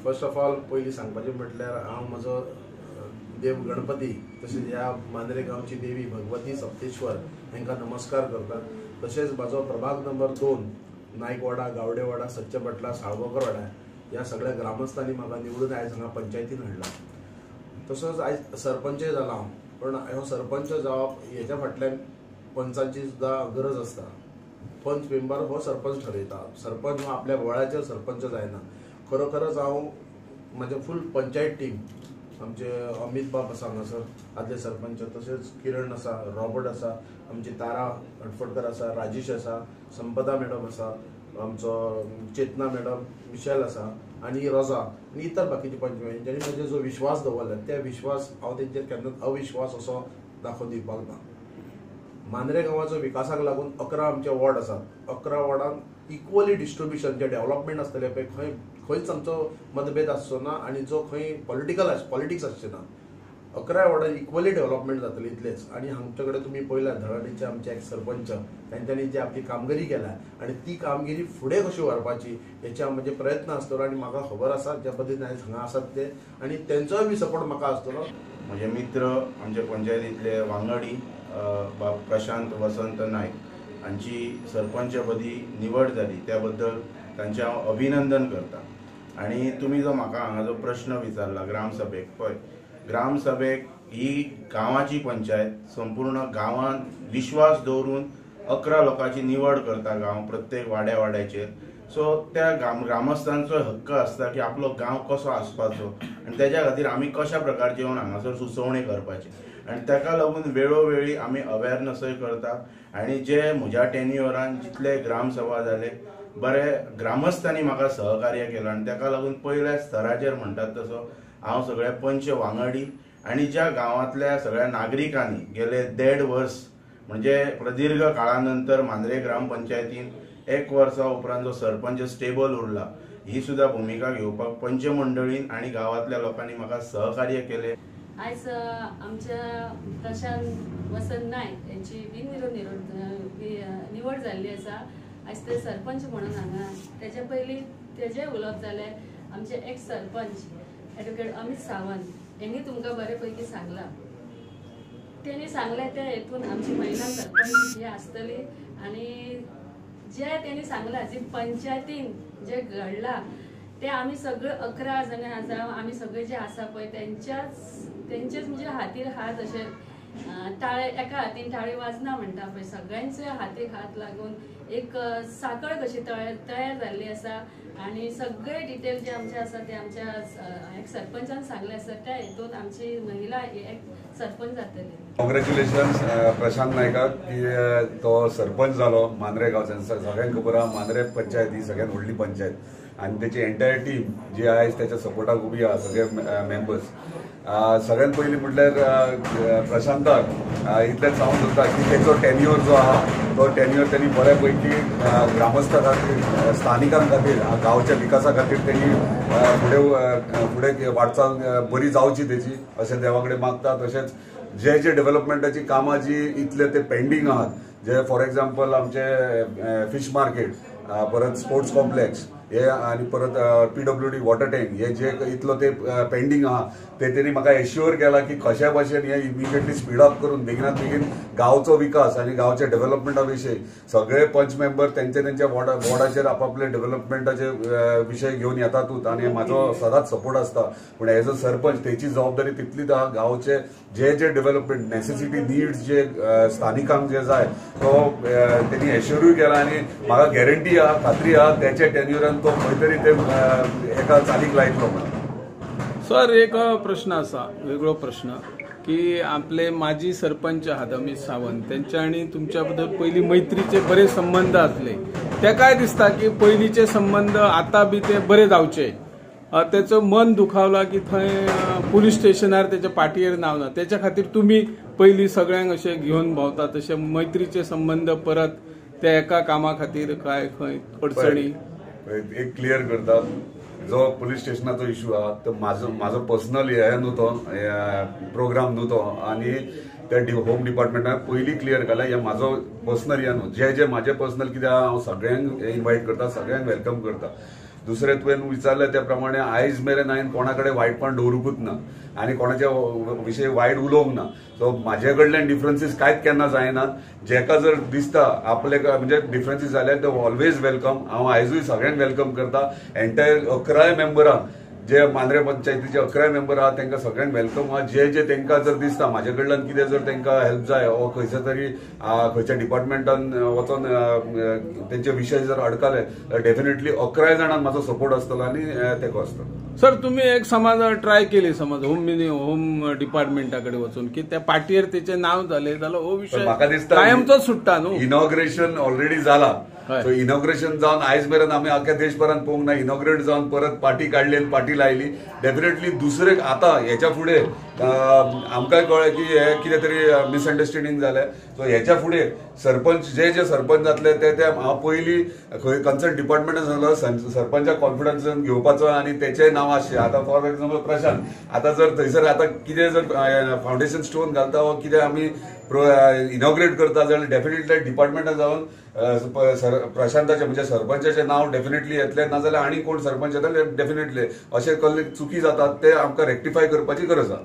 First of all पयलीं सांगपाचें म्हटल्यार हांव म्हजो देव गणपती तशेंच ह्या मांद्रे गांवची देवी भगवती सप्तेश्वर हांकां नमस्कार करता. तशेंच म्हाजो प्रभाग नंबर 2 नायकवाडा, गावडेवाडा, सच्चेपटला, साळगांवकरवाडा ह्या सगळ्या ग्रामस्थांनी म्हाका निवडून आयज हांगा पंचायतीन हाडला. तसोच आयज सरपंचय जाला हांव, पण हो सरपंच जावप हेच्या फाटल्यान पंचांची सुद्दां गरज आसता. पंच मेंबर हो सरपंच ठरयता, सरपंच हो आपल्या बळाचेर सरपंच जायना. खरोखरच हांव म्हजे फूल पंचायत टीम, आमचे अमित बाब आसा हांगासर आदले सरपंच, तशेंच किरण आसा, रॉबर्ट आसा, आमची तारा हडफडकर आसा, राजेश आसा, संपदा मॅडम आसा, आमचो चेतना मॅडम, मिशेल आसा आनी रोजा आनी इतर बाकीचे पंच ज्यांनी म्हजेर जो विश्वास दवरला त्या विश्वास हांव तेंचेर केन्नाच अविश्वास असो दाखोवन दिवपाक ना. मांद्रे गांवाचो विकासाक लागून 11 आमचे वॉर्ड आसात. 11 वॉर्डांत इक्वली डिस्ट्रिब्युशन जे डेव्हलपमेंट आसतलें पळय, खंय खंयच आमचो मतभेद आसचो ना आनी जो खंय पॉलिटिक्स आसचें ना. 11 वॉर्डान इक्वली डेव्हलपमेंट जातलें इतलेंच. आनी आमचे कडेन तुमी पळयला धराणीचे आमचे एक सरपंच तेंच्यांनी जी आपली कामगिरी केल्या आनी ती कामगिरी फुडें कशी व्हरपाची हेचे म्हजे प्रयत्न आसतलो आनी म्हाका खबर आसा ज्या पद्दतीन आयज हांगा आसात ते आनी तेंचोय बी सपोर्ट म्हाका आसतलो. म्हजे मित्र, आमचे पंचायतींतले वांगडी बाब प्रशांत वसंत नायक हांची सरपंचपदी निवड जाली त्या बद्दल तांचें हांव अभिनंदन करता. आनी तुमी जो म्हाका हांगा जो प्रश्न विचारला ग्रामसभेक, पळय ग्रामसभेक ही गांवाची पंचायत, संपूर्ण गांवांत विश्वास दवरून 11 लोकांची निवड करता गांव प्रत्येक वाड्या वाड्याचेर. सो त्या ग्रामस्थांचो हक्क आसता की आपलो गांव कसो आसपाचो आनी तेज्या खातीर आमी कशा प्रकारचे येवन हांगासर सुचोवणी करपाची आनी ताका लागून वेळोवेळी आमी अवेरनसय करता. आनी जे म्हज्या टेन्युअरान जितले ग्रामसभा जाले बरे ग्रामस्थांनी म्हाका सहकार्य केलां आनी ताका लागून पयल्या स्तराचेर म्हणटात तसो हांव सगळ्या पंच वांगडी आनी ज्या गांवांतल्या सगळ्या नागरिकांनी गेले 1.5 वर्स म्हणजे प्रदीर्घ काळा नंतर मांद्रे ग्रामपंचायतीन 1 वर्सा उपरांत जो सरपंच स्टेबल उरला ही सुद्धा भुमिका घेवपाक पंच मंडळीन आनी गांवांतल्या लोकांनी म्हाका सहकार्य केलें. आयज आमच्या प्रशांत वसंत नायक यांची बिनविरोध निवड जाल्ली आसा. आयज ते सरपंच म्हणून हांगा तेजे पयलीं तेजें उलोवप जालें. आमचे एक्स सरपंच एडवोकेट अमित सावंत यांनी तुमकां बरे पैकी सांगलां, तेणी सांगलें त्या हेतून आमची महिला सरपंच ही आसतली आनी जे तेणी सांगलां जी पंचायतीन जे घडलां ते आमी सगळे 11 जाणां जावं आमी सगळे जे आसा पळय तेंचेच म्हणजे हातीर हात अशे टाळे एका हातीन टाळी वाजना म्हणटा पळय, सगळ्यांचे हातीक हात लागून एक साकळ कशी तयार जाल्ली आसा आनी सगळे डिटेल जे आमचे आसा ते आमच्या एक सरपंचान सांगले आसा त्या हेतून आमची महिला एक सरपंच जातली. कॉंग्रेच्युलेशन्स प्रशांत नायकाक की तो सरपंच जालो मांद्रे गांवच्यान. सगळ्यांक खबर आहा मांद्रे पंचायत ही सगळ्यात व्हडली पंचायत आनी तेची एंटायर टीम जी आयज त्याच्या सपोर्टाक उबी आहा सगळे मेंबर्स. सगळ्यात पयलीं म्हटल्यार प्रशांताक इतलेंच सांगूंक सोदता की तेचो टेन्युअर जो आहा तो टेन्युअर त्यांनी बऱ्या पैकी ग्रामस्था खातीर, स्थानिकां खातीर, गांवच्या विकासा खातीर त्यांनी फुडें फुडें वाटचाल बरी जावची तेची अशें देवा कडेन मागता. तशेंच जे जे डेव्हलपमेंटाची कामां जी इतले ते पेंडींग आहात, जे फॉर एग्जाम्पल आमचे फिश मार्केट, परत स्पोर्ट्स कॉम्प्लेक्स हे आनी परत PWD water tank हे जे इतलो ते पेंडींग आहा ते तेणी म्हाका एश्योर केला की कशा भाशेन हे इमिजिएटली स्पीड अप करून बेगिनात बेगीन गांवचो विकास आनी गांवच्या डेव्हलपमेंटा विशयी सगळे पंच मेंबर तेंचे तेंच्या वॉर्डाचेर आपापले डेव्हलपमेंटाचे विशय घेवन येतातूच आनी म्हाजो सदांच सपोर्ट आसता. पूण एज अ सरपंच तेची जबाबदारी तितलीच आहा गांवचे जे जे डेव्हलपमेंट नेसेसिटी नीड्स जे स्थानिकांक जे जाय तो तेणी एश्योरूय केला आनी म्हाका गॅरंटी आहा, खात्री आहा तेच्या टेन्युअरान तो खंय तरी ते एका चालीक लायतलो म्हणून. सर एक प्रश्न आसा, वेगळो प्रश्न, की आपले माजी सरपंच आहात अमित सावंत त्यांच्या आणि तुमच्या बद्दल पहिली मैत्रीचे बरे संबंध असले, ते काय दिसता की पहिलीचे संबंध आता बी ते बरे जावचे? त्याचं मन दुखावला की थंय पुलीस स्टेशनार त्याच्या पाटयेर नाव ना, त्याच्या खातीर तुम्ही पहिली सगळ्यांक अशे घेवन भोंवता, तशे मैत्रीचे संबंध परत त्या एका कामा खातीर काय खंय अडचणी? एक क्लियर करता, जो पुलीस स्टेशनाचो इश्यू आहा तो म्हाजो पर्सनल हे न्हू, तो प्रोग्राम न्हू तो, आनी त्या होम डिपार्टमेंटान पयलीं क्लियर केला हे म्हाजो पर्सनल हे न्हू. जे जे म्हाजे पर्सनल कितें आहा हांव सगळ्यांक इन्वायट करता, सगळ्यांक welcome करता. दुसरें तुवें विचारलें त्या प्रमाणे आयज मेरेन हांवें कोणा कडेन वायटपण दवरूंकूच ना आनी कोणाच्या विशय वायट उलोवंक ना. सो म्हाजे कडल्यान डिफरन्सीस कांयच केन्ना जायना. जेका जर दिसता आपले म्हणजे डिफरन्सीस जाल्यार ते ऑलवेज welcome. हांव आयजूय सगळ्यांक welcome करता. एंटायर 11 मेंबरांक जे मांद्रे पंचायतीचे 11 मेंबर आहा तांकां सगळ्यांक welcome आहा. जे जे तांकां जर दिसता म्हाजे कडल्यान कितें जर तांकां हेल्प जाय वा खंयच्या तरी खंयच्या डिपार्टमेंटान वचोन तेंचे विशय जर अडकले तर डेफिनेटली 11 जाणांक म्हाजो सपोर्ट आसतलो आनी तेंको आसतलो. सर तुम्ही एक समज ट्राय केली समज होम डिपार्टमेंटा कडेन वचून की त्या पार्टीर तेचें नाव जालें जाल्यार हो विशय म्हाका दिसता कायमचोच सुट्टा न्हू. इनॉग्रेशन ऑलरेडी जाला. सो इनॉग्रेशन जावन आयज मेरेन आमी आख्या देशभरान पळोवंक ना इनॉग्रेट जावन परत पार्टी काडली आनी पार्टी लायली. डेफिनेटली दुसरे आतां हेच्या फुडें आमकांय कळ्ळें की हे कितें तरी मिसअंडरस्टँडींग जालें. सो हेच्या फुडें सरपंच जे जे सरपंच जातले ते ते हांव पयलीं खंय कन्सर्न डिपार्टमेंटान सांगलो सरपंचाक कॉन्फिडन्सान घेवपाचो आनी तेचें नांव आसचें. आतां फॉर एक्झाम्पल प्रशांत आतां जर थंयसर आतां कितें जर फावंडेशन स्टोन घालता वा कितें आमी इनॉग्रेट करता जाल्यार डेफिनेटली डिपार्टमेंटान जावन प्रशांताचें म्हणजे सरपंचाचें नांव डेफिनेटली येतलें, नाजाल्यार आनी कोण सरपंच येतले डेफिनेटली. अशें कसले चुकी जातात ते आमकां रेक्टिफाय करपाची गरज आसा.